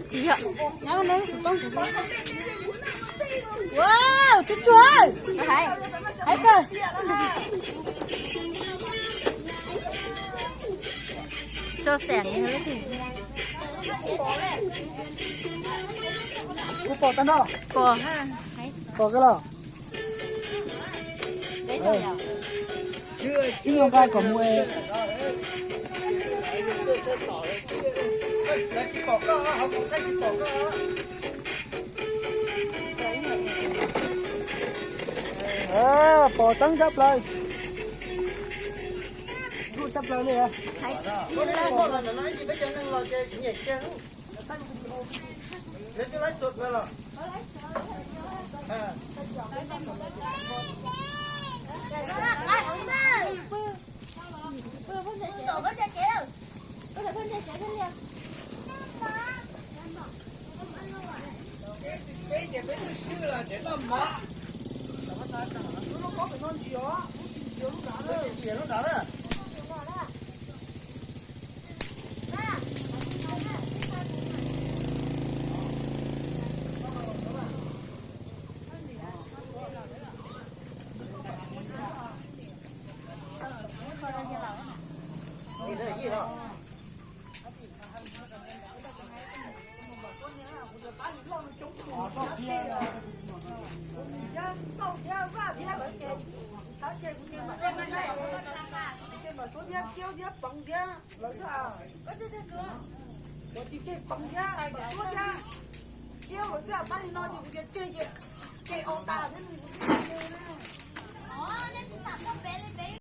Tsis yog, nyob neb xov tooj. Wow, tsuag tsuag, hais kawg. Tso xeem. Kuv pom tag nrho. Pom, pom kawg los. Ib nyuag nqa kom mus. Pom teeb tshaj plaws. Luj tshaj plaws li. Peb ces peb twb swb los tsev noj mov. Lub nraud na. Lawv xwb, kuv tsis tseg peev thiab, Paj Suab thiab Kiaub lawv xwb, pab li no ces kuv tias tseg ces tseg os tas thiab nws kuv twb tseg na.